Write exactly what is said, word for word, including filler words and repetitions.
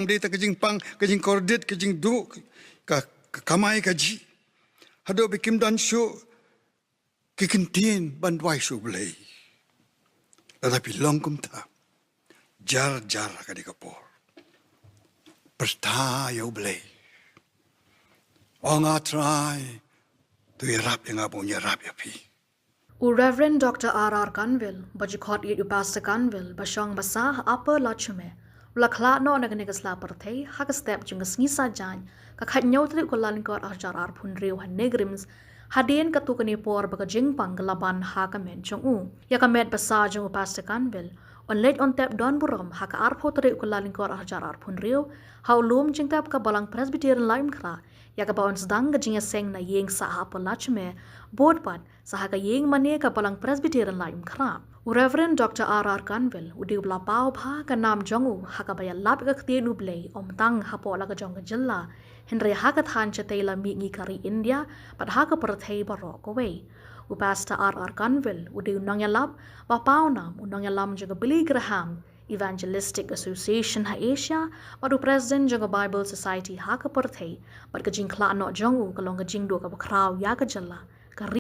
dei ta ka jingpang, ka jingkordit, ka jingduh, ka, ka kamai kajih. Haduh ba kim don shuh ki kyntien ban duwai sha U Blei. Lada phi long kumta, jar jar ha kane ka por, pyrta ïa U Blei. Ong, A Trai, to ïarap ïa nga ba ngan ïarap ïa phi. U Reverend Doctor R R Kanvel, ba ju khot ïa u Pastor Kanvel, ba shong ba sah ha Upper Lachme, u la khlad noh na kane ka sla pyrthei ha ka step jong ka sngi Saitjaiñ, ka khathynñiew tarik u Kyllalyngkot arhajar arphew hynriew ha NEIGRIHMS, hadien katto katne por ba ka jingpang ka la ban ha ka met jong u. Ïa ka met ba sah jong u Pastor Kanvel yn leit yn tep don burom ha ka arphew tarik u Kyllalyngkot arhajar arphew hynriew ha u lum jingtep ka Balang Presbyterian Laitumkhrah, ïa kaba yn sdang ka jingïaseng na ïing sah ha Upper Lachme, bud pat sa ha ka ïing mane ka Balang Presbyterian Laitumkhrah. U Reverend Doctor R R Kanvel u dei uba la paw bha ka nam jong u ha kaba ïalap ïa ka ktien U Blei ym tang hapoh la ka jong ka jylla, hynrei ha ka thaiñ shatei la mihngi ka ri India bad ha ka pyrthei baroh kawei. U Pastor R R Kanvel u dei u nongïalap ba paw nam, u nongïalam jong ka Billy Graham Evangelistic Association ha Asia bad u President jong ka Bible Society ha ka pyrthei, bad ka jingkhlad noh jong u ka long ka jingduh kaba khraw ïa ka jylla, ka ri